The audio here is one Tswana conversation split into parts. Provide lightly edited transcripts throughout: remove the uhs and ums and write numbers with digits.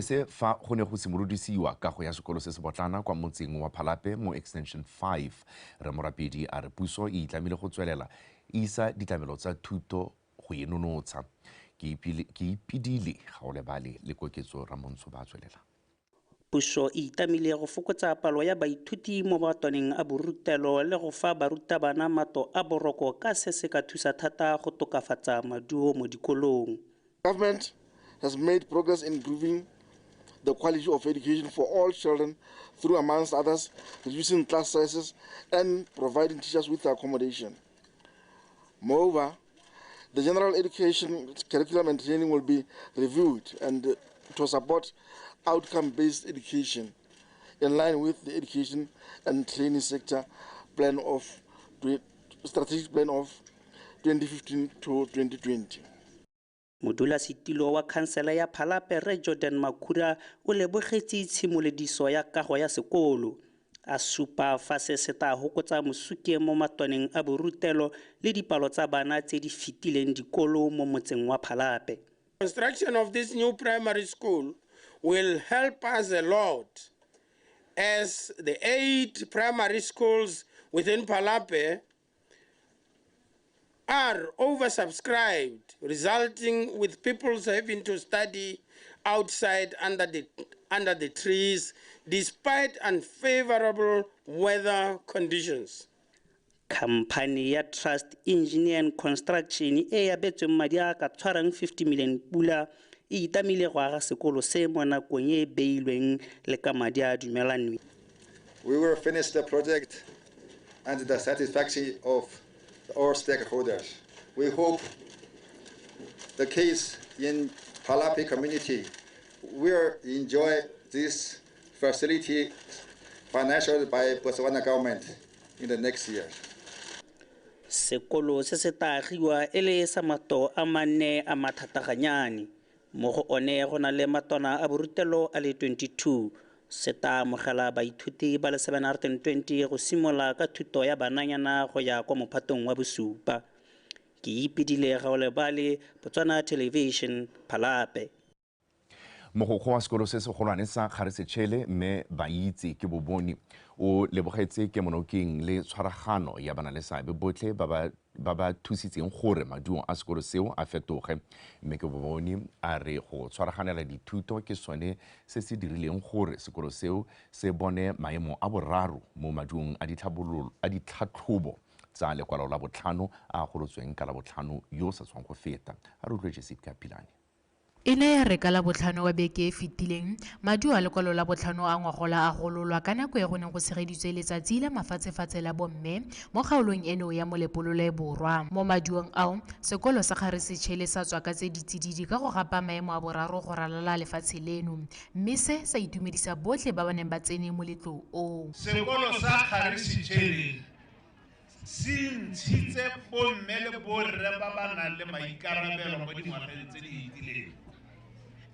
Se fa go ne go simolodisiwa kago ya sekolo se se botlana kwa motseng wa Phalape mo Extension 5. Rre Morapedi a re puso e itlamile go tswelela e isa ditlamelo tsa thuto go e nonotsha. Ke Ipidile Gaolebale le Koketso Ramontsho ba tswelela. Puso e itlamile go fokotsa palo ya baithuti mo matlwaneng a borutelo le go fa barutabana matlo a boroko ka se se ka thusa thata go tokafatsa maduo mo dikolong. Government has made progress in improving the quality of education for all children through, amongst others, reducing class sizes and providing teachers with accommodation. Moreover, the general education curriculum and training will be reviewed and to support outcome-based education in line with the education and training sector plan of strategic plan of 2015 to 2020. Modulasetilo wa khansele ya Phalape Rre Jordan Makhura o lebogetse tshimolediso ya kago ya sekolo. A supa fa se se tla hokotsa mosuke mo matlwaneng a borutelo le dipalo tsa bana tse di fetileng dikolo mo motseng wa Phalape. Construction of this new primary school will help us a lot as the 8 primary schools within Phalape are oversubscribed, resulting with pupils having to study outside under the trees despite unfavorable weather conditions. Khamphane ya Trust Engineer and Construction e abetsweng madi a ka tshwarang 50 million pula e itamile go aga sekolo se mo nakong e beilweng le ka madi a dumelanweng. We will finish the project and the satisfaction of all stakeholders. We hope the kids in Phalape community will enjoy this facility financed by Botswana government in the next year. Sekolo se se tla agiwa e le sa matlo a manne a mathataganyane. Mo go one go na le matlwana a borutelo a le 22. Se tla amogela baithuti ba le 720 go simolola ka thuto ya bananyana go ya kwa mophatong wa bosupa. Ke Ipidile Gaolebale, Botswana Television, Phalape. Mogokgo wa sekolo se segolwane sa Kgare mme Baitse ke Boboni o lebogetse kemonokeng le tshwaragano ya banaleseabe botlhe ba ba thusitseng gore maduo a sekolo seo a fetoge. Mme ke Boboni a re go tshwaraganela dithuto ke sone se se dirileng gore sekolo seo se bone maemo a boraro mo maduong a ditlhatlhobo tsa lekwalo la botlhano a golotsweng ka la botlhano yo sa tswang go feta. A re utlwe Jessica Pilane. E ne ya re ka la botlhano wa beke e fetileng, maduo a lekwalo la botlhano a ngwagola a gololwa ka nako e go neng go tshegeditswe letsatsi la mafatshefatshe la bomme mo kgaolong eno ya Molepolole Borwa. Mo maduong ao, sekolo sa Kgare Sechele sa tswa ka tse di tsididi ka go gapa maemo a boraro go ralala lefatshe leno, mme se sa itumedisa botlhe ba ba neng ba tsene moletlo oo. Sekolo sa Kgare Sechele se ntshitse bomme le borre ba ba nang le maikarabelo mo dingwageng tse di fetileng.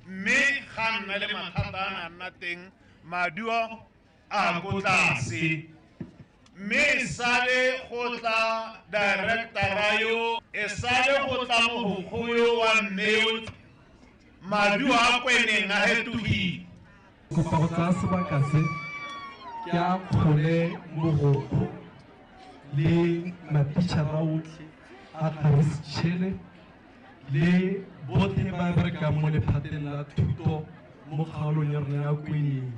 Mme ga nna le mathata a nna teng, maduo a ko tlase. Mme e sale go tla directora yo, e sale go tla mogokgo yo wa mme yo, maduo a Kweneng a fetogile. Kopa go tsaya sebaka se ke a kgole mogokgo le matitjhara otlhe a Kgare Sechele le botlhe ba berekang mo lephateng la thuto mo kgaolong ya rona ya Kweneng.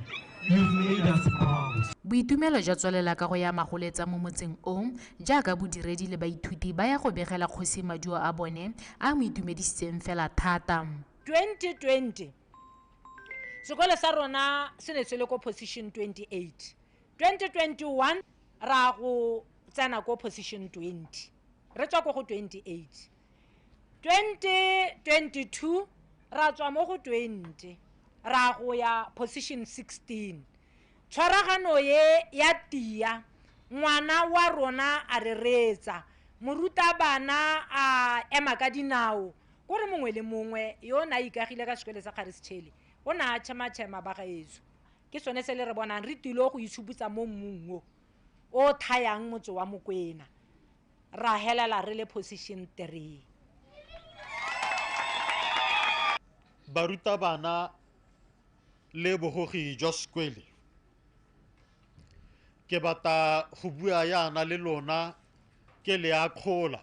You've made us proud. Boitumelo jwa tswelela ka go ya magoletsa mo motseng o, jaaka bodiredi le baithuti ba ya go begela kgosi maduo a bone a mo itumedisitseng fela thata. 2020 sekolo sa rona se ne se le ko position 28. 2021 ra go tsena ko position 20, re tswa ko go 28. 2022 ra tswa mo go 20 ra go ya position 16. Tshwaragano ye ya tia, ngwana wa rona a re reetsa, morutabana a ema ka dinao, kore mongwe le mongwe yo o ne a ikagile ka sekolo sa Kgare Sechele o ne a tšhematšhema ba gaetsho. Ke sone se le re bonang re tilo go itshuputsa mo mmung o o thayang motse wa Mokwena, ra helela re le position 3. Barutabana Le bogogi jwa sekwele. Ke batla go bua yana le lona ke le akgola.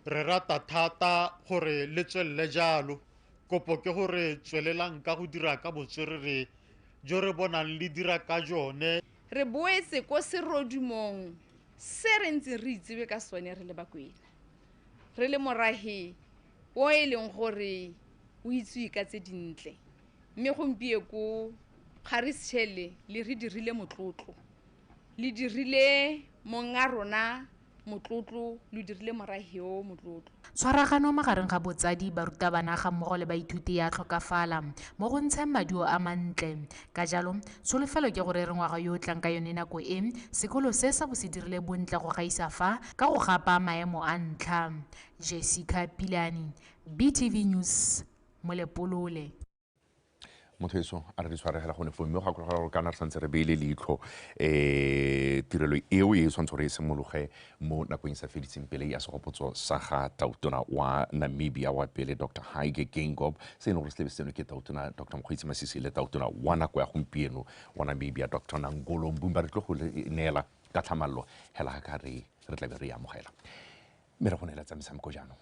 Re rata thata gore le tswelele jalo. Kopo ke gore tswelelang ka go dira ka botswerere jo re bonang le dira ka jone. Re boetse ko serodumong se re ntse re itsewe ka sone re le Bakwena. Re le morahe o e leng gore o itsewe ka tse dintle. Mme gompieno ko Kgari Sechele le re dirile motlotlo. Le dirile monga rona motlotlo, le dirile morahe o motlotlo. Tshwaragano magareng ga botsadi, barutabana ga mmogo le baithuti ya tlhokafala mo go ntsheng maduo a mantle. Ka jalo, tsholofelo ke gore re ngwaga yo o tlang ka yone nako e, sekolo se sa bo se dirile bontle go gaisa fa ka go gapa maemo a ntlha. Jessica Pilane, BTV News, Molepolole. Motho eso a re di tshwaregela gone foo, mme go gakologelwa gore kana re santse re beile leitlho tirelo eo e tshwanetse gore e simologe mo nakong e sa fediseng pele ya segopotso sa ga tautona wa Namibia wa pele Dr. Hage Geingob, se e leng gore se lebe seno ke tautona Dr. Mokgweetsi Masisi le tautona wa nako ya gompieno wa Namibia Dr. Nangolo Mbumba. Re tlo go neela ka tlhamallo hela ga re re tlabe re e amogela, mme re go neela tsa metshameko jaanong.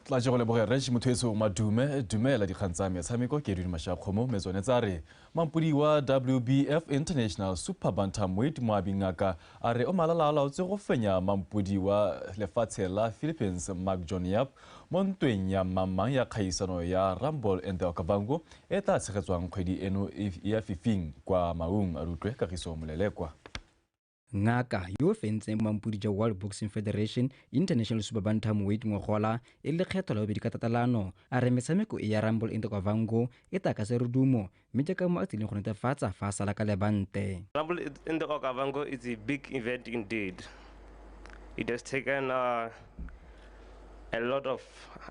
Tla go leboge Reg Mothoetso Madume dumela dikgang tsa metshameko ke Edwin Mashakgomo mme tsone tsa re mampodi wa WBF International Super Bantamweight Moabi Ngaka a re o malala a laotse go fenya mampodi wa lefatshe la Philippines Mark John Yap mo ntweng ya mamang ya kgaisano ya Rumble in the Okavango e tla tshegetswang kgwedi eno ya fifing kwa Maung. A rutlwe Kagiso Molelekwa. Ngaka yo fentseng mampodi ja World Boxing Federation International Super Bantamweight ngogola e le lekgetho la bobedi ka tatelano a re metshameko e ya Rumble in the Okavango e taka serodumo mme jaaka mo a tsileng go netefatsa fa a sala ka lebante. Rumble in the Okavango is a big event indeed. It has taken a lot of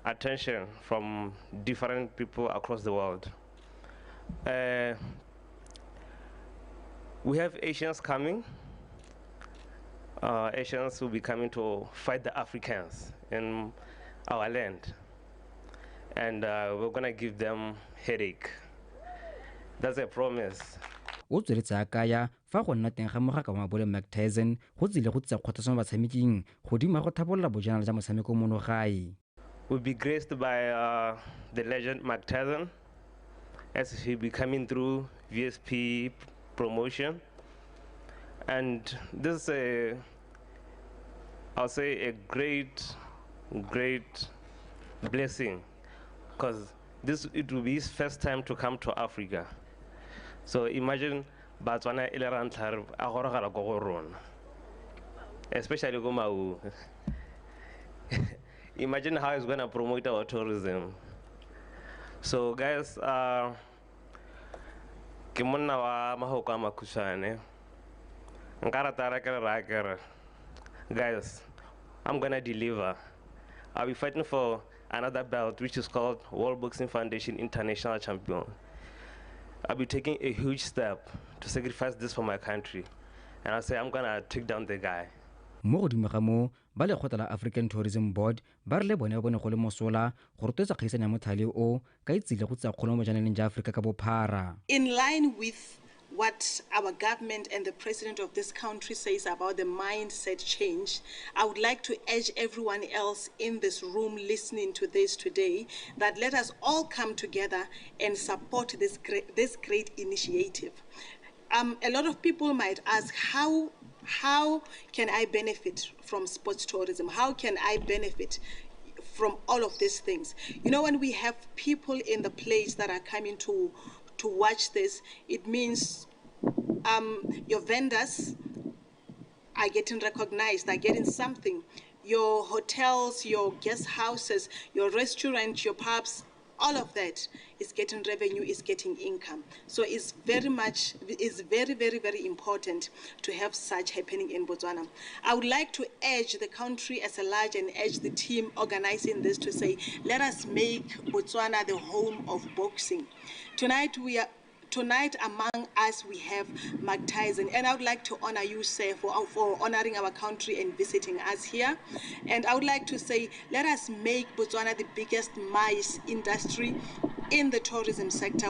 attention from different people across the world. We have Asians coming. Asians will be coming to fight the Africans in our land. And we're gonna give them headache. That's a promise. O tsweletse a kaya fa go nna teng ga mogaka wa mabole Mike Tyson go tsile go tsa kgothatso mo batshameking godimo ga go tlhabolola bojanala jwa motshameko mono gae. We'll be graced by the legend Mike Tyson as he'll be coming through VSP promotion. And this is a, I'll say, a great, great blessing, because it will be his first time to come to Africa. So imagine Botswana e le ra ntlha a gorogela ko go rona, especially ko Maun. Imagine how it's gonna promote our tourism. So guys, ke monna wa mahoko a makhutshwane. Nka rata ra ke re raya ke re, guys, I'm gonna deliver. I'll be fighting for another belt, which is called World Boxing Foundation International Champion. I'll be taking a huge step to sacrifice this for my country. And I say, I'm gonna take down the guy. Mo godimo ga moo, ba lekgotla la African Tourism Board ba re le bone ba bone go le mosola go rotloetsa kgaisano ya mothale o ka e tsile go tsa kgolo mo bojanaleng jwa Aforika ka bophara. In line with what our government and the president of this country says about the mindset change, I would like to urge everyone else in this room listening to this today that let us all come together and support this great initiative. A lot of people might ask, how can I benefit from sports tourism? How can I benefit from all of these things? You know, when we have people in the place that are coming to watch this, it means your vendors are getting recognized, are getting something. Your hotels, your guest houses, your restaurants, your pubs, all of that is getting revenue, is getting income. So it's very, very, very important to have such happening in Botswana. I would like to urge the country as a large and urge the team organizing this to say, let us make Botswana the home of boxing. Tonight among us we have Mark Tyson, and I would like to honor you, sir, for honoring our country and visiting us here. And I would like to say, let us make Botswana the biggest MICE industry in the tourism sector.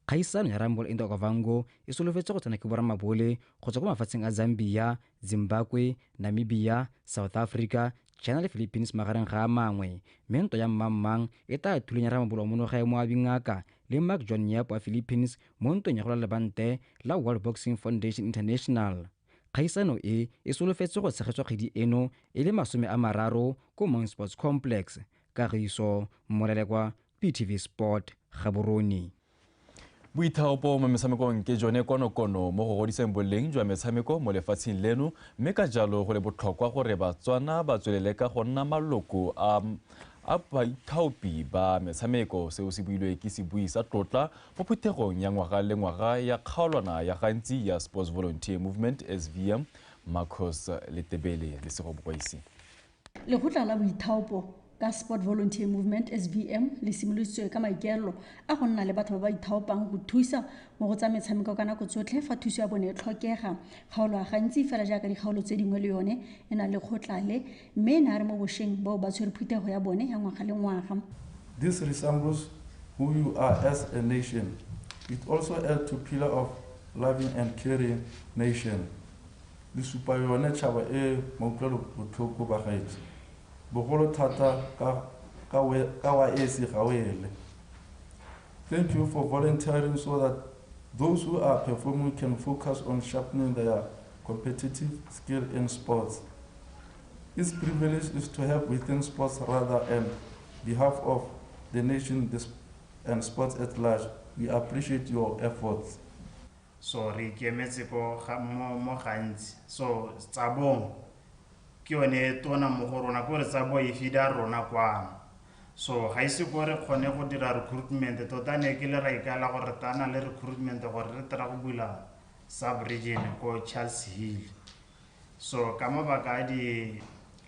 Kgaisano ya Rumble in the Okavango e solofetse go tsena ke boramabole go tswa kwa mafatsheng a Zambia, Zimbabwe, Namibia, South Africa, China le Philippines magareng ga a mangwe. Mme ntwa ya mmangmang e tla thulanya ramabole wa monogae Moabi Ngaka le Mark John Yap wa Philippines mo ntweng ya go lwa lebante la World Boxing Foundation International. Kgaisano e e solofetse go tshegetswa kgwedi eno e le 30 ko Maun Sports Complex. Kagiso Molelekwa, BTV Sport, Gaborone. Boithaopo mo metshamekong ke jone konokono mo go godiseng boleng jwa metshameko mo lefatsheng leno, mme ka jalo go le botlhokwa gore Batswana ba tswelele ka go nna maloko a baithaopi ba metshameko. Seo se builwe ke sebui sa tlotla mo phuthegong ya ngwaga le ngwaga ya kgaolwana ya gantsi ya Sports Volunteer Movement SVM, Marcos Letebele le Sego Bokwaisi. Lekgotla la boithaopo ka Sport Volunteer Movement SVM le simoloditswe ka maikaelelo a go nna le batho ba ba ithaopang go thusa mo go tsa metshameko ka nako tsotlhe fa thuso ya bone e tlhokega. Kgaolo ya gantsi fela jaaka dikgaolo tse dingwe le yone e na le kgotla le, mme e ne a re mo bošweng bao ba tshwere phuthego ya bone ya ngwaga le ngwaga. This resembles who you are as a nation. It also adds to pillar of loving and caring nation. Le supa yone tšhaba e mautlwelo botlhoko ba gaetsho. Bogolo thata ka wa esi ga o ele. Thank you for volunteering so that those who are performing can focus on sharpening their competitive skill in sports. Its privilege is to help within sports rather and behalf of the nation and sports at large. We appreciate your efforts. So re ikemetse ko mo gantsi. So Tsabong ke yone tona mo go rona, ko re Tsabo e feeda rona kwano. So ga ise ko re kgone go dira recruitment tota, ne ke le ra ikala gore re tana le recruitment gore re tla go bula sub region ko Charles Hill. So ka mabaka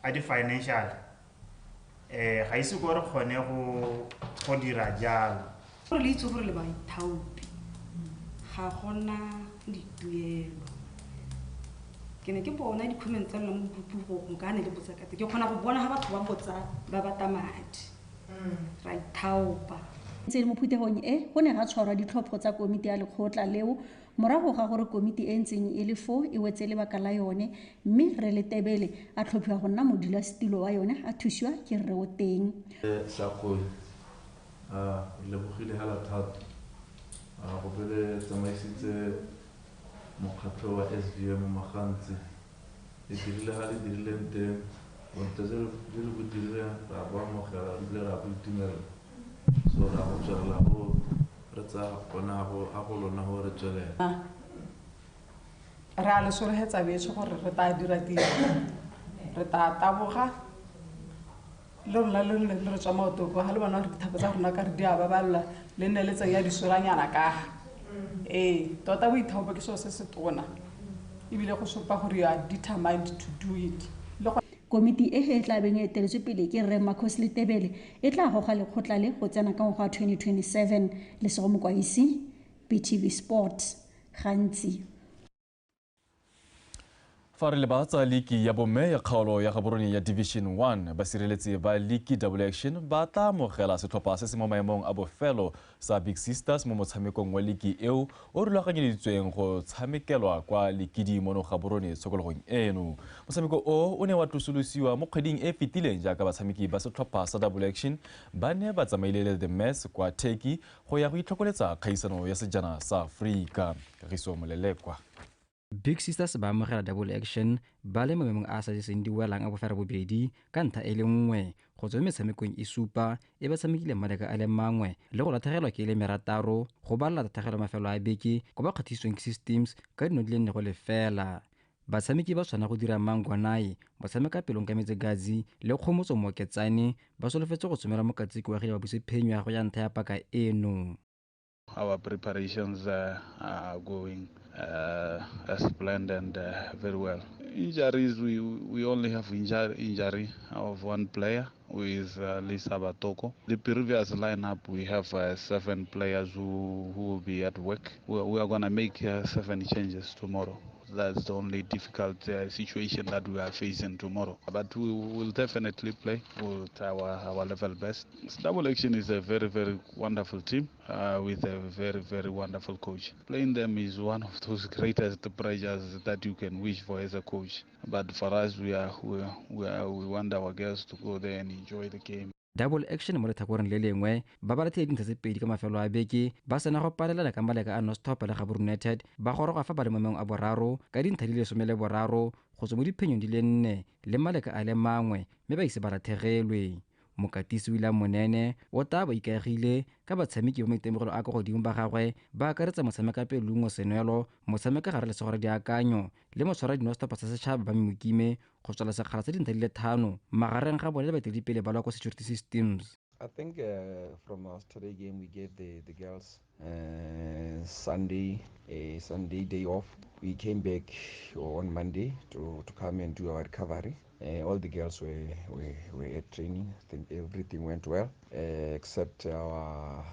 a di financial ga ise ko re kgone go dira jalo. Gore le itse gore le baithaopi ga gona dituelo. Ke ne ke bona di-comment tsa lona mo groupong nka ne le botsa ka teng. Ke kgona go bona ga batho ba botsa ba batla madi. Ra ithaopa. Ntse le mo phuthegong e go ne ga tshwarwa ditlhopho tsa komiti ya lekgotla leo morago ga gore komiti e ntseng e le fo e wetse lebaka la yone, mme Rre Letebele a tlhophiwa go nna modulasetilo wa yone a thusiwa ke Rre Oteng. Sakoi lebogile hela thata go bele tsamaisitse mokgatlho wa SVM Magantsi. Le dirile ga le dirileng teng, bontle je le bo dirileng ra bo amogela ebile ra bo itumela. So ra go tswelela go re tsaya gona a go lona go re tswelela. Re a le sologetsa betsho gore re tla dira tiro, re tla taboga le rona le nne le re tswa maotong ga le bona gore dithapo tsa rona ka re di a babalelwa, le nne le tsenya disolanyana ka ga. Ee, tota boithaopo ke selo se se tona ebile go supa gore you are determined to do it. Komiti e e tla beng e eteletswe pele ke Rre Marcos Letebele e tla goga lekgotla le go tsena ka ngwaga wa 2027. Lesego Mokwaisi, BTV Sport, Gantsi. Fa re leba tsa liki ya bomme ya kgaolo ya Gaborone ya Division 1, basireletsi ba liki Double Action ba tla amogela setlhopha se se mo maemong a bofelo sa Big Sisters mo motshamekong wa liki eo o rulaganyeditsweng go tshamekelwa kwa Lekidi mono Gaborone tshokologong eno. Motshameko o o ne wa tlosolosiwa mo kgweding e fetileng jaaka batshameki ba setlhopha sa Double Action ba ne ba tsamaile le The Mess kwa Turkey go ya go itlhokoletsa kgaisano ya sejana sa Aforika. Kagiso Molelekwa. Big Sisters ba amogela Double Action ba le mo maemong a a sa jeseng di welang a boferabobedi ka ntlha e le nngwe go tswa mo metshamekong e supa e ba tshamekileng maleka a le mangwe le go latlhegelwa ke e le merataro go balela tatlhegelo mafelo a beke kwa ba kgathisitsweng ke Systems ka dino di le 4-0. Batshameki ba tshwana go dira Mangwanai, motshameka pelong ka Metsegazi le Kgomotso Mooketsane ba solofetse go tsomela mokatsiki wa gile ba buse phenyo ya go ya ntlha ya paka eno. Our preparations are going as planned and very well. Injuries, we only have injury of one player, who is Lisa Batoko. The previous lineup, we have 7 players who will be at work. We are going to make 7 changes tomorrow. That's the only difficult situation that we are facing tomorrow. But we will definitely play with our level best. Double Action is a very, very wonderful team with a very, very wonderful coach. Playing them is one of those greatest pleasures that you can wish for as a coach. But for us, we want our girls to go there and enjoy the game. Double Action mo letlhakoreng le lengwe ba ba latlhile dintlha tse pedi ka mafelo a beke ba sena go palelana ka maleka a Nostop le Gaborone United ba goroga fa ba le mo maemong a boraro ka dintlha di le 13 go tswa mo diphenyong di le 4 le maleka a le mangwe mme ba ise ba latlhegelwe. Mokatisi William Monene o tla ba ikaegile ka batshameki ba maitemogelo a kwa godimo ba gagwe ba akaretsa motshamekapele Lungo Senwelo, motshameka gare Lesego Diakanyo le motshwara dinostop tsa setšhaba ba Mokime go tswala sekgala sa dintlha di le 5 magareng ga bone le baeteledipele ba Loko Security Systems. I think from our Saturday game we gave the girls Sunday day off. We came back on Monday to come and do our recovery. All the girls were at training. I think everything went well, except our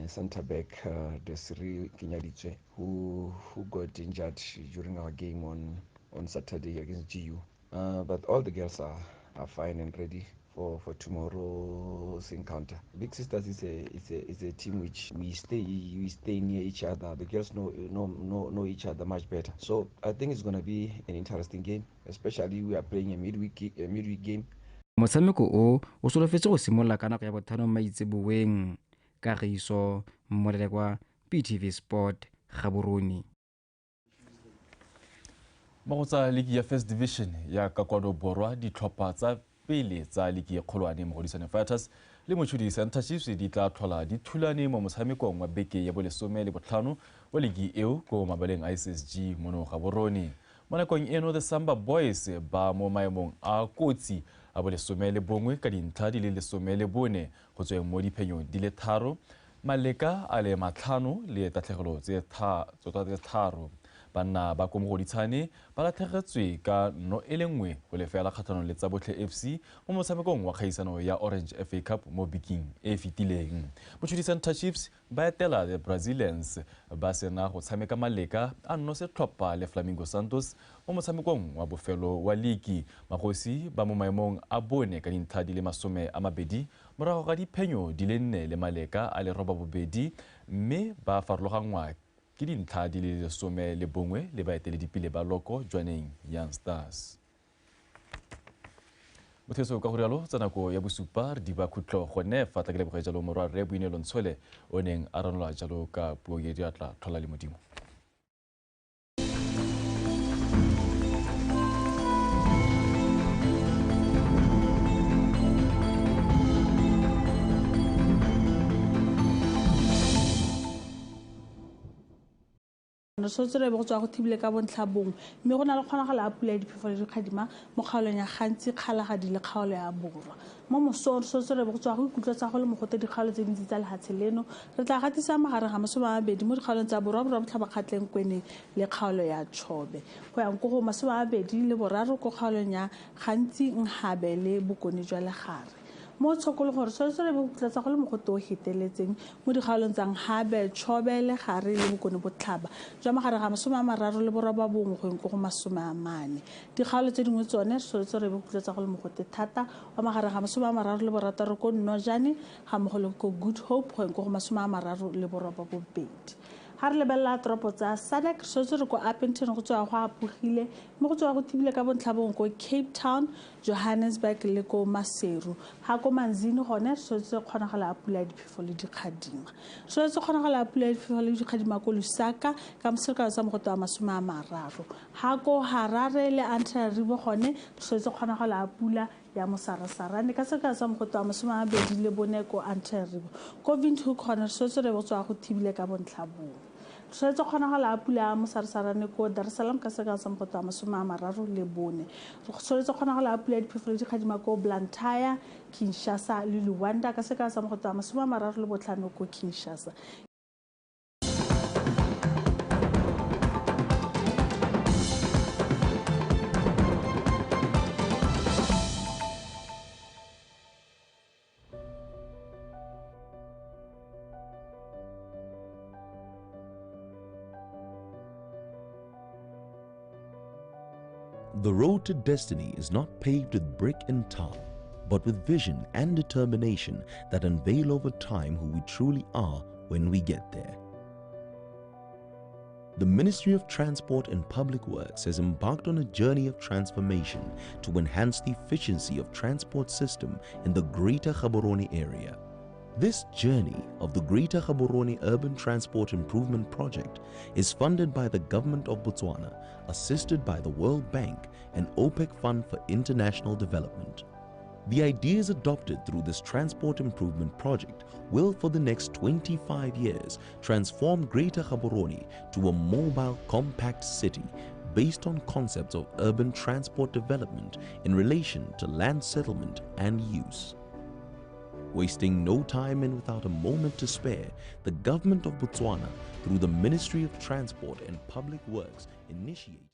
centre back Desiree Kinyaditse, who got injured during our game on Saturday against GU. But all the girls are fine and ready for tomorrow's encounter. Big Sisters is a team which we stay near each other. The girls know each other much better. So I think it's gonna be an interesting game, especially we are playing a midweek game. Motshameko o o solofetse go simolola ka nako ya 5 maitseboeng. Kagiso Mmolelekwa, PTV Sport, Gaborone. Mo go tsa ligi ya First Division ya Kakwano Borwa, ditlhopha tsa pele tsa ligi e kgolwane Mogoditshane Fighters le Mochudi Center Chiefs di tla tlhola di thulane mo motshamekong wa beke ya bo15 wa ligi eo ko mabaleng a SSG mono Gaborone. Mo nakong eno the Samba Boys ba mo maemong a kotsi a bo11 ka dintlha di le 14 go tsweng mo diphenyong di le 3, maleka a le 5 le tatlhegelo tse 3. Banna ba ko Mogoditshane ba latlhegetswe ka 0-1 go lefela kgatlhanong le Tsabotlhe FC mo motshamekong wa kgaisano ya Orange FA Cup mo bekeng e fetileng. Mochudi Center Chiefs ba etela the Brazilians ba sena go tshameka maleka a 0-setlhopha le Flamingo Santos mo motshamekong wa bofelo wa ligi. Magosi ba mo maemong a bone ka dintlha di le 20 morago ga diphenyo di le 4 le maleka a le 8, mme ba farologanngwa ke dintlha di le 11 le baeteledipele ba Loko Jwaneng Young Stars. Motheso ka go rialo tsa nako ya bosupa re di ba khutlo gone fa tla ke leboge jalo morwa rre Boinelo Ntshole o neng a ranola jalo ka puo ya diatla. Tlhola le Modimo. Re tshwanetse re be go tswa go thibile ka bontlha bongwe mme go na le kgonagalo ya pula ya diphefo le dikgadima mo kgaolong ya Gantsi, Kgalagadi le kgaolo ya Borwa. Mo mosong re tshwanetse re be go tswa go ikutlwa tsa go le mogote dikgaolo tse dintsi tsa lehatshe leno. Re tla gatisa magareng ga 20 mo dikgaolong tsa Borwa, Borwa Botlhaba, Kgatleng, Kweneng le kgaolo ya Chobe. Go yang ko go 23 ko kgaolong ya Gantsi, Nhabe le Bokone jwa Legare. Mo tshokologong re tshwanetse re be go tlatsa go le mogote o feteletseng mo dikgaolong tsa Nhabe, Chobe, Legare le Bokone Botlhaba jwa magareng ga 39 go yeng ko go 40. Dikgaolo tse dingwe tsone re tshwanetse re be go tlatsa go le mogote thata wa magareng ga 36 ko Nnojane ga mmogo le ko Good Hope go yeng ko go 38. Ga re lebelela toropo tsa SADC, re tshwanetse re ko Upington go tswa go apogile mme go tswa go thibile ka bontlha bongwe ko Cape Town, Johannesburg le ko Maseru. Ga ko Manzini gone re tshwanetse kgonagalo ya pula ya diphefo le dikgadima. Re tshwanetse kgonagalo ya pula ya diphefo le dikgadima ko Lusaka ka mosekao sa mogote wa 30. Ga ko Harare le Antananarivo gone re tshwanetse kgonagalo ya pula ya mosarasarane ka sekao sa mogote wa 24 ko Antananarivo. Ko Windhoek gone re tshwanetse re bo tswa go thibile ka bontlha bongwe. Re tshwanetse kgonagalo ya pula ya mosarasarane ko Dar es Salaam ka sekao sa mogote wa 34. Re tshwanetse kgonagalo ya pula ya diphefo le dikgadima ko Blantyre, Kinshasa le Luanda ka sekao sa mogote wa 35 ko Kinshasa. The road to destiny is not paved with brick and tar, but with vision and determination that unveil over time who we truly are when we get there. The Ministry of Transport and Public Works has embarked on a journey of transformation to enhance the efficiency of transport system in the Greater Gaborone area. This journey of the Greater Gaborone Urban Transport Improvement Project is funded by the Government of Botswana, assisted by the World Bank and OPEC Fund for International Development. The ideas adopted through this transport improvement project will, for the next 25 years, transform Greater Gaborone to a mobile, compact city based on concepts of urban transport development in relation to land settlement and use. Wasting no time and without a moment to spare, the Government of Botswana, through the Ministry of Transport and Public Works, initiated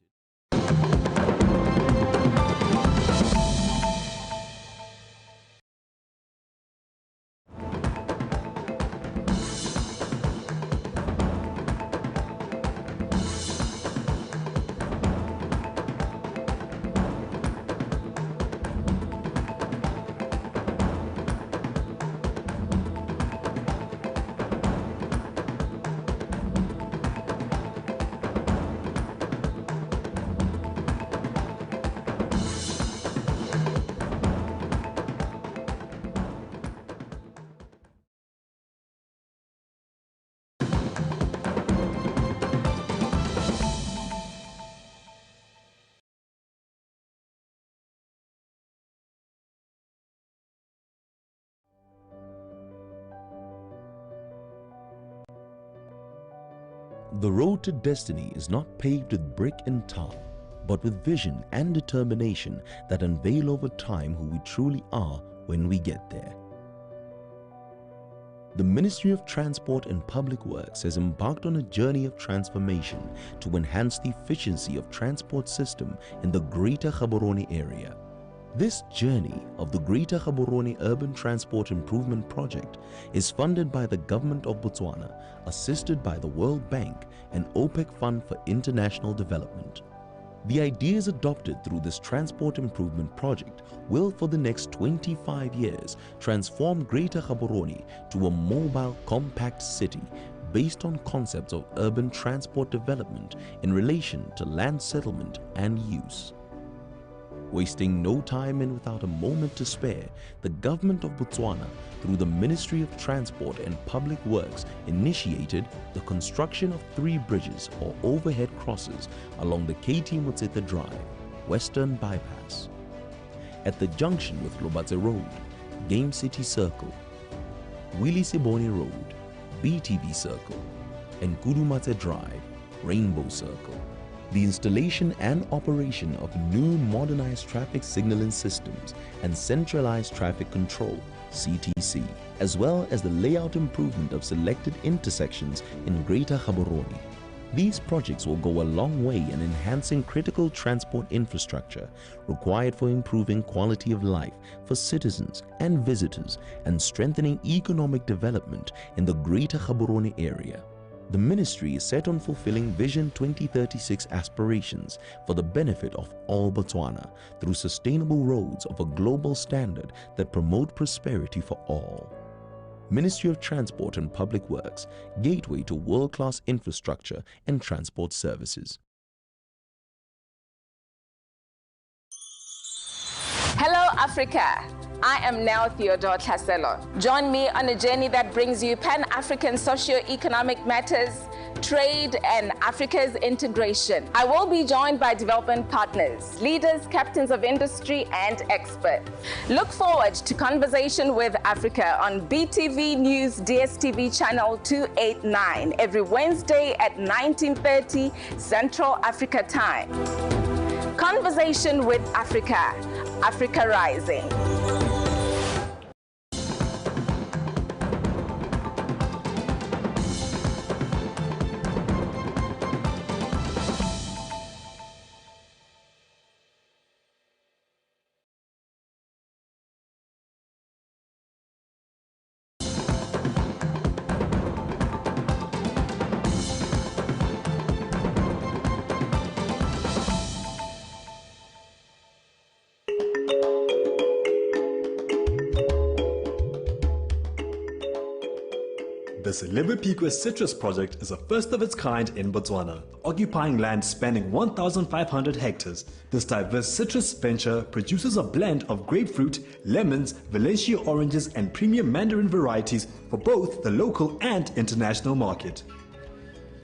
The road to destiny is not paved with brick and tar, but with vision and determination that unveil over time who we truly are when we get there. The Ministry of Transport and Public Works has embarked on a journey of transformation to enhance the efficiency of transport system in the Greater Gaborone area. This journey of the Greater Gaborone Urban Transport Improvement Project is funded by the Government of Botswana, assisted by the World Bank and OPEC Fund for International Development. The ideas adopted through this transport improvement project will, for the next 25 years, transform Greater Gaborone to a mobile, compact city based on concepts of urban transport development in relation to land settlement and use. Wasting no time and without a moment to spare, the Government of Botswana, through the Ministry of Transport and Public Works, initiated the construction of 3 bridges or overhead crosses along the KT Motsete Drive, Western Bypass, at the junction with Lobatse Road, Game City Circle, Willie Sibone Road, BTV Circle, and Kudumatse Drive, Rainbow Circle. The installation and operation of new modernized traffic signaling systems and centralized traffic control, CTC, as well as the layout improvement of selected intersections in Greater Gaborone. These projects will go a long way in enhancing critical transport infrastructure required for improving quality of life for citizens and visitors and strengthening economic development in the Greater Gaborone area. The ministry is set on fulfilling Vision 2036 aspirations for the benefit of all Botswana through sustainable roads of a global standard that promote prosperity for all. Ministry of Transport and Public Works, gateway to world-class infrastructure and transport services. Hello, Africa. I am Nell Theodore Tlhaselo. Join me on a journey that brings you Pan-African socio-economic matters, trade, and Africa's integration. I will be joined by development partners, leaders, captains of industry, and experts. Look forward to Conversation with Africa on BTV News DSTV Channel 289 every Wednesday at 19:30 Central Africa Time. Conversation with Africa, Africa Rising. Selibe Phikwe Citrus Project is a first of its kind in Botswana, occupying land spanning 1,500 hectares. This diverse citrus venture produces a blend of grapefruit, lemons, Valencia oranges, and premium mandarin varieties for both the local and international market.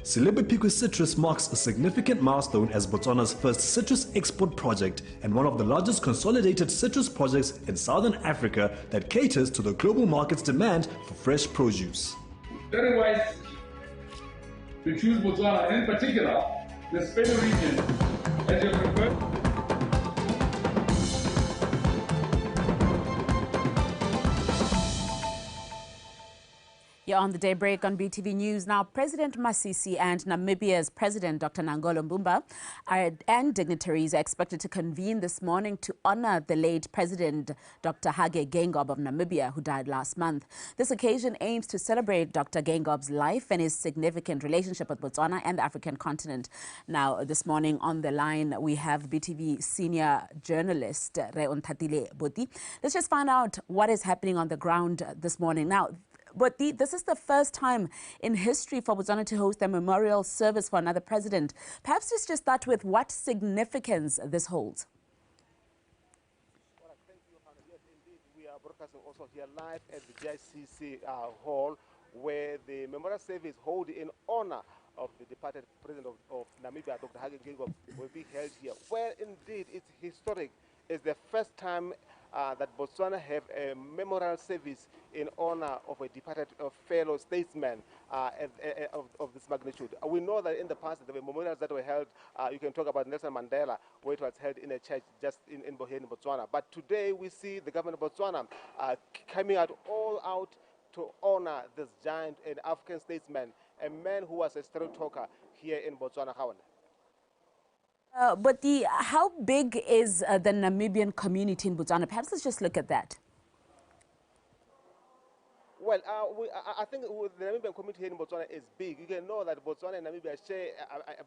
Selibe Phikwe Citrus marks a significant milestone as Botswana's first citrus export project and one of the largest consolidated citrus projects in Southern Africa that caters to the global market's demand for fresh produce. Very wise to choose Botswana, and in particular, the Sepedi region, as your preferred. You're on the Daybreak on BTV News. Now, President Masisi and Namibia's President, Dr. Nangolo Mbumba, and dignitaries are expected to convene this morning to honor the late President, Dr. Hage Geingob of Namibia, who died last month. This occasion aims to celebrate Dr. Geingob's life and his significant relationship with Botswana and the African continent. Now, this morning on the line, we have BTV senior journalist, Reonthatile Boti. Let's just find out what is happening on the ground this morning. Now, but this is the first time in history for Botswana to host a memorial service for another president. Perhaps let's just start with what significance this holds. Well, thank you, Hannah. Yes, indeed, we are broadcasting also here live at the GICC hall, where the memorial service held in honor of the departed president of Namibia, Dr. Hage Geingob, will be held here. Well, indeed, it's historic. It's the first time that Botswana have a memorial service in honor of a departed fellow statesman of this magnitude. We know that in the past there were memorials that were held. You can talk about Nelson Mandela, where it was held in a church just in Botswana. But today we see the government of Botswana coming out all out to honor this giant and African statesman, a man who was a straight talker here in Botswana. But how big is the Namibian community in Botswana? Perhaps let's just look at that. Well, I think the Namibian community here in Botswana is big. You can know that Botswana and Namibia share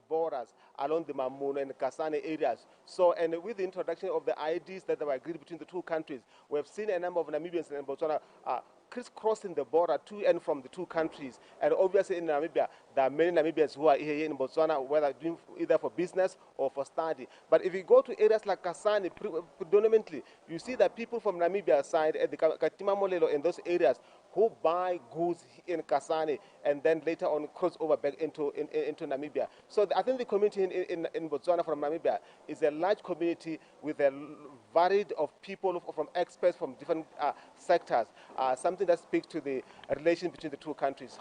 borders along the Mamuno and Kasane areas. So, and with the introduction of the IDs that were agreed between the two countries, we have seen a number of Namibians in Botswana crisscrossing the border to and from the two countries. And obviously in Namibia, there are many Namibians who are here in Botswana, whether doing either for business or for study. But if you go to areas like Kasane, predominantly, you see that people from Namibia side, at the Katima Molelo in those areas, who buy goods in Kasane and then later on cross over back into Namibia. So I think the community in Botswana from Namibia is a large community with a varied of people from experts from different sectors, something that speaks to the relation between the two countries.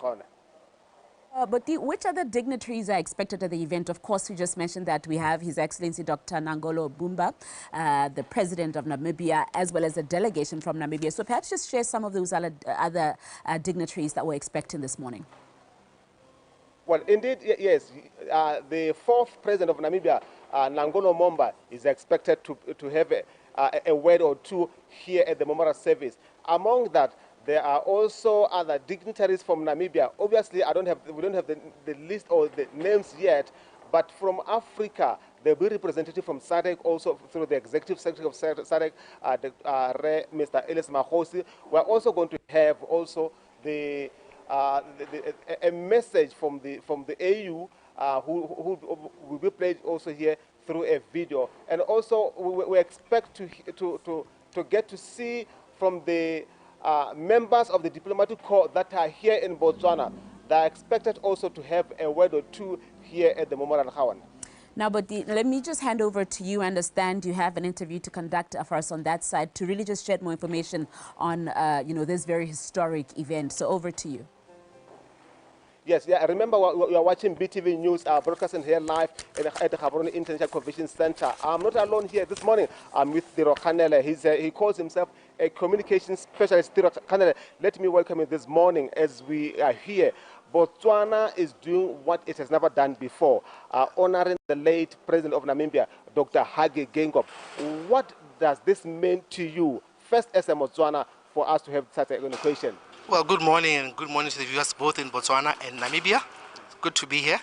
But which other dignitaries are expected at the event? Of course, we just mentioned that we have His Excellency Dr. Nangolo Mbumba, the President of Namibia, as well as a delegation from Namibia. So perhaps just share some of those other dignitaries that we're expecting this morning. Well, indeed, yes. The fourth President of Namibia, Nangolo Mbumba, is expected to have a word or two here at the memorial service. Among that, there are also other dignitaries from Namibia. Obviously, we don't have the list or the names yet, but from Africa, there will be representative from SADC, also through the executive secretary of SADC, Mr. Elias Magosi. We're also going to have also a message from the AU, who will be played also here through a video. And also, we expect to get to see from the members of the diplomatic corps that are here in Botswana. They are expected also to have a word or two here at the Memorial Hawan. Now, but let me just hand over to you. I understand you have an interview to conduct for us on that side to really just shed more information on, this very historic event. So over to you. Yes, yeah, remember we are watching BTV News, broadcasting here live at the Gaborone International Convention Center. I'm not alone here this morning. I'm with Tiro Khanele. He calls himself a communications specialist. Tiro Khanele, let me welcome you this morning as we are here. Botswana is doing what it has never done before, honoring the late president of Namibia, Dr. Hage Geingob. What does this mean to you, first as a Botswana, for us to have such an occasion? Well, good morning, and good morning to the viewers both in Botswana and Namibia. It's good to be here.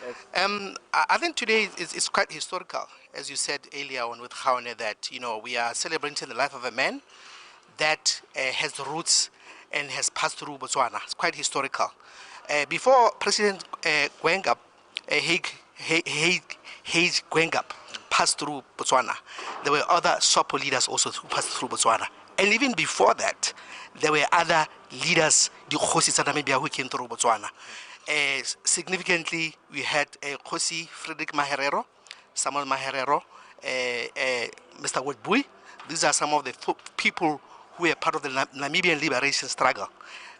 Yes. I think today is quite historical, as you said earlier on with Gaone, that we are celebrating the life of a man that has roots and has passed through Botswana. It's quite historical. Before President Geingob, Hage Geingob passed through Botswana, there were other SWAPO leaders also who passed through Botswana. And even before that, there were other leaders, the Kgosi tsa Namibia, who came through Botswana. Significantly, we had Kgosi Frederick Maherero, Samuel Maherero, Mr. Witbooi. These are some of the people who were part of the Namibian liberation struggle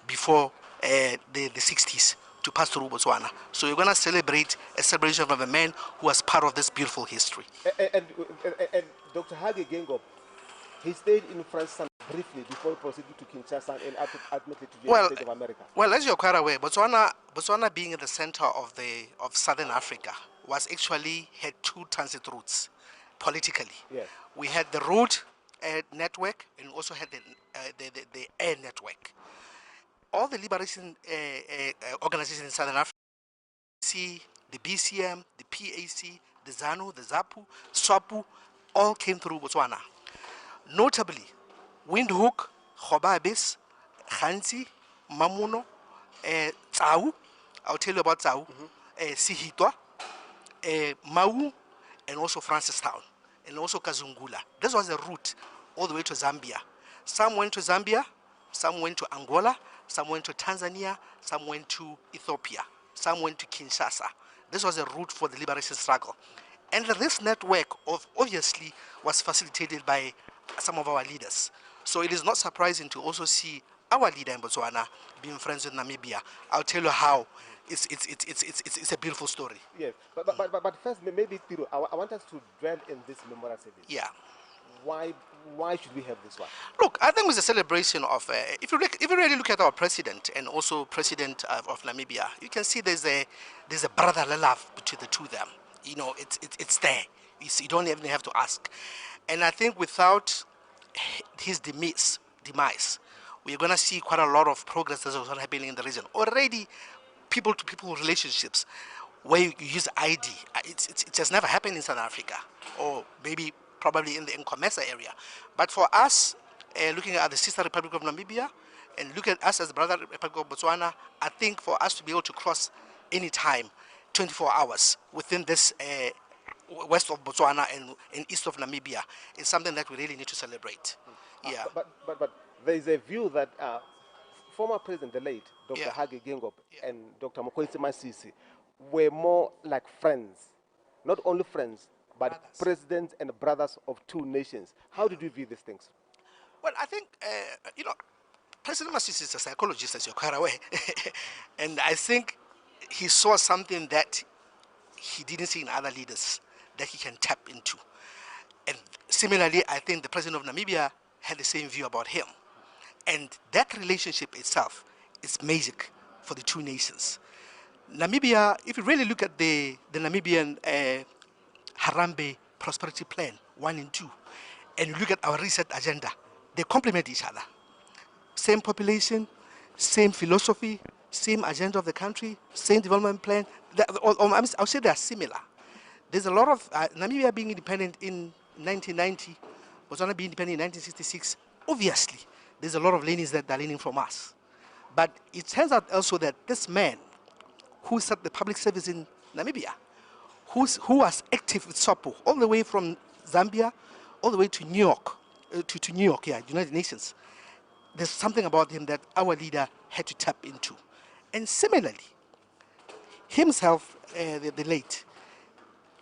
before the 60s to pass through Botswana. So we're going to celebrate a celebration of a man who was part of this beautiful history. And Dr. Hage Geingob, he stayed in France briefly before proceeding to Kinshasa and ultimately to the United States of America. Well, as you're quite aware, Botswana being in the center of Southern Africa was actually had two transit routes politically. Yes. We had the road network and also had the air network. All the liberation organizations in Southern Africa, the BCM, the PAC, the ZANU, the ZAPU, SWAPU, all came through Botswana. Notably, Windhoek, Gobabis, Ghanzi, Mamuno, Tsau, I'll tell you about Tsau, Sihitwa, Mau, and also Francistown, and also Kazungula. This was the route all the way to Zambia. Some went to Zambia, some went to Angola, some went to Tanzania, some went to Ethiopia, some went to Kinshasa. This was a route for the liberation struggle. And this network of obviously was facilitated by some of our leaders. So it is not surprising to also see our leader in Botswana being friends with Namibia. I'll tell you how. It's a beautiful story. Yes, but first, maybe, Tiro, I want us to dwell in this memorial service. Yeah. Why should we have this one? Look, I think it's a celebration of, if you really look at our president and also president of Namibia, you can see there's a brotherly love between the two of them. You know, it's there. You don't even have to ask. And I think without his demise, we're going to see quite a lot of progress that's also happening in the region. Already, people-to-people relationships where you use ID, it has never happened in South Africa, or maybe probably in the Nkomesa area. But for us, looking at the sister Republic of Namibia and look at us as the brother Republic of Botswana, I think for us to be able to cross any time, 24 hours within this west of Botswana and east of Namibia is something that we really need to celebrate. Yeah. But there is a view that former president, the late Dr. Hage Geingob and Dr. Mokgweetsi Masisi were more like friends, not only friends, but brothers. Presidents and brothers of two nations. How did you view these things? Well, I think, you know, President Masisi is a psychologist, as you're quite aware. And I think he saw something that he didn't see in other leaders that he can tap into. And similarly, I think the president of Namibia had the same view about him. And that relationship itself is magic for the two nations. Namibia, if you really look at the Namibian Harambe Prosperity Plan 1 and 2, and you look at our reset agenda, they complement each other. Same population, same philosophy, same agenda of the country, same development plan. I'll say they are similar. There's a lot of Namibia being independent in 1990, Botswana being independent in 1966. Obviously, there's a lot of learnings that they're learning from us. But it turns out also that this man who set the public service in Namibia, who was active with SWAPO all the way from Zambia, all the way to New York, to New York, yeah, United Nations. There's something about him that our leader had to tap into. And similarly, himself, the late,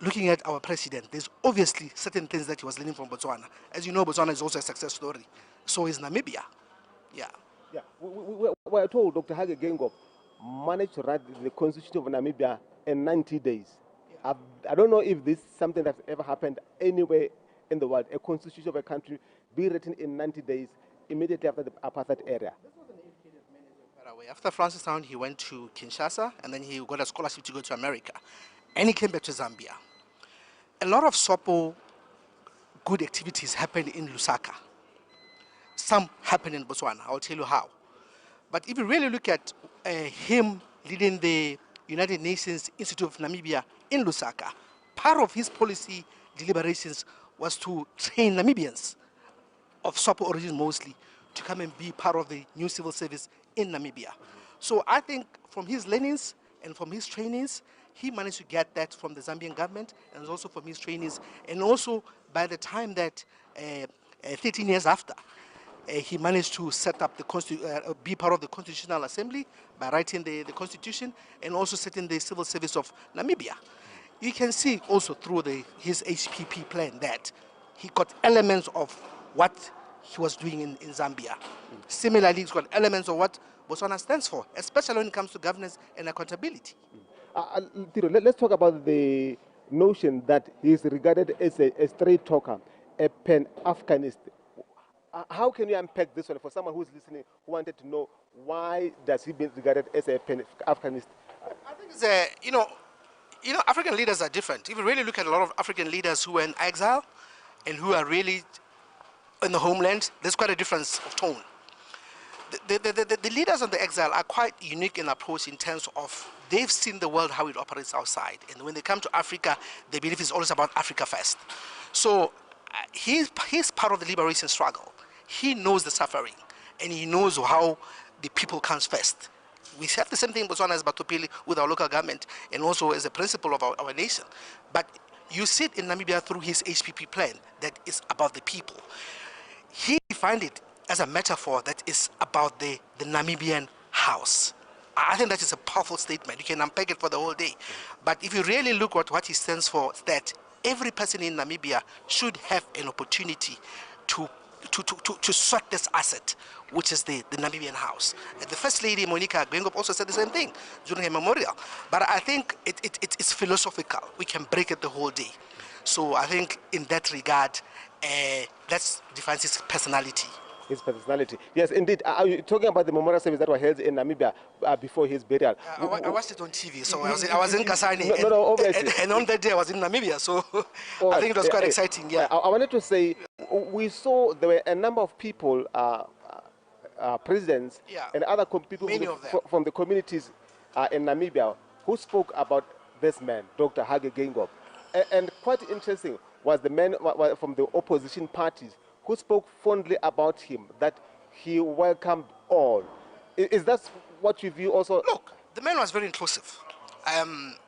looking at our president, there's obviously certain things that he was learning from Botswana. As you know, Botswana is also a success story. So is Namibia. Yeah. Yeah. We were told Dr. Hage Geingob managed to write the Constitution of Namibia in 90 days. Yeah. I don't know if this is something that's ever happened anywhere in the world, a constitution of a country be written in 90 days immediately after the apartheid era. This was an educated man, by the way. After Francistown, he went to Kinshasa, and then he got a scholarship to go to America. And he came back to Zambia. A lot of SWAPO good activities happened in Lusaka. Some happened in Botswana. I'll tell you how. But if you really look at him leading the United Nations Institute of Namibia in Lusaka, part of his policy deliberations was to train Namibians of SWAPO origin mostly to come and be part of the new civil service in Namibia. So I think from his learnings and from his trainings, he managed to get that from the Zambian government and also from his trainings. And also by the time that 13 years after, he managed to set up the be part of the Constitutional Assembly by writing the Constitution and also setting the civil service of Namibia. You can see also through his HPP plan that he got elements of what he was doing in Zambia. Similarly, he's got elements of what Botswana stands for, especially when it comes to governance and accountability. Tiro, let's talk about the notion that he is regarded as a straight talker, a Pan-Africanist. How can you unpack this one for someone who's listening, who wanted to know why does he be regarded as a Pan-Africanist? I think it's a, you know, African leaders are different. If you really look at a lot of African leaders who are in exile and who are really in the homeland, there's quite a difference of tone. The leaders on the exile are quite unique in approach in terms of they've seen the world how it operates outside. And when they come to Africa, they believe it's always about Africa first. So he's part of the liberation struggle. He knows the suffering and he knows how the people comes first. We have the same thing in Botswana as Batho Pele with our local government and also as a principle of our nation. But you see it in Namibia through his HPP plan that is about the people. He defined it as a metaphor that is about the Namibian house. I think that is a powerful statement. You can unpack it for the whole day. But if you really look at what he stands for, that every person in Namibia should have an opportunity to sweat this asset, which is the Namibian house. And the First Lady, Monica Geingob, also said the same thing during her memorial. But I think it's philosophical. We can break it the whole day. So I think in that regard, that defines his personality. His personality. Yes, indeed. Are you talking about the memorial service that was held in Namibia before his burial? I watched it on TV, so I was in Kasane. No, obviously. And on that day I was in Namibia, so I think it was quite exciting, yeah. I wanted to say, we saw there were a number of people, presidents, yeah, and other people from the communities in Namibia who spoke about this man, Dr. Hage Geingob. And quite interesting was the man from the opposition parties who spoke fondly about him, that he welcomed all. Is that what you view also? Look, the man was very inclusive.